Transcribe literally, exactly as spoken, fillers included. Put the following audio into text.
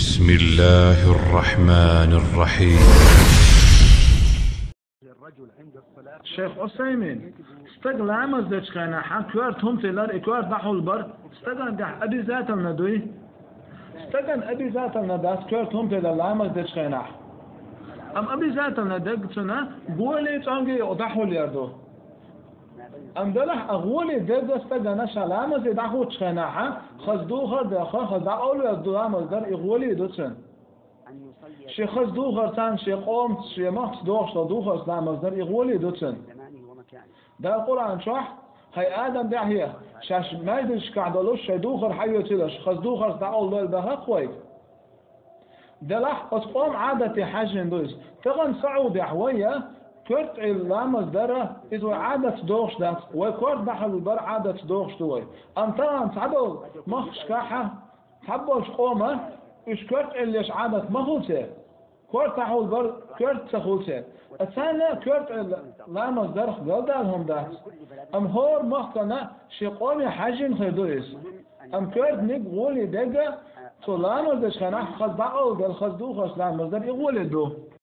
بسم الله الرحمن الرحيم. Шейх Усаймин, стаг ламаз дечу хенахь, коьрта хӀума тиллар, и коьрта дӀахьулбар стагана тӀехь обязательно дуй? Стагана обязательно дац коьрта хӀума тиллар ламаз дечу хенахь. Амма обязательно дерг цуьнан гӀоли, цӀонгий дӀахьулъяр ду. Амма делахь а гӀоли дерг стагана ша ламазе дӀахӀуттучу хенахь, хаза духар а делла, хаза дӀакъовлаелла ламаз дар и гӀоли ду цуьнан. Шен хаза духарца, шен къомца, шен махкаца дохуш долу духарца ламаз дар и гӀоли ду цуьнан. Дала Къуръан чохь: «ХӀай Адам, дехье, шаьш маьждигашкахь долуш шайн духар хьаоьцуьйлаш, хаза духарца дӀакъовлаелла баха-кх вайга». Делахь оцу къоман Ӏадате хьаьжжина ду иза. Тахана СаӀудехь вай я, коьрта Ӏийла ламаз дар, иза вай Ӏадатца дохуш дац, вай коьрта дӀахьулбар Ӏадатца дохуш ду вай. Амма тахана цхьадолу махкашкахь цхьаболчу къоман уьш коьрта Ӏиллеш Ӏадат ма хуьлу церан. Коьрта дӀахьулбар коьрта ца хуьлу церан. Ткъа царна коьрта Ӏилла ламаз дарх галдаьлла хӀума дац. Амма хӀора махкана шен къоме хьаьжжина хир ду иза. Амма коьртаниг гӀоли дерг, цо ламаз дечу хенахь хаза дӀакъовладелла, хаза духарца ламаз дар и гӀоли ду.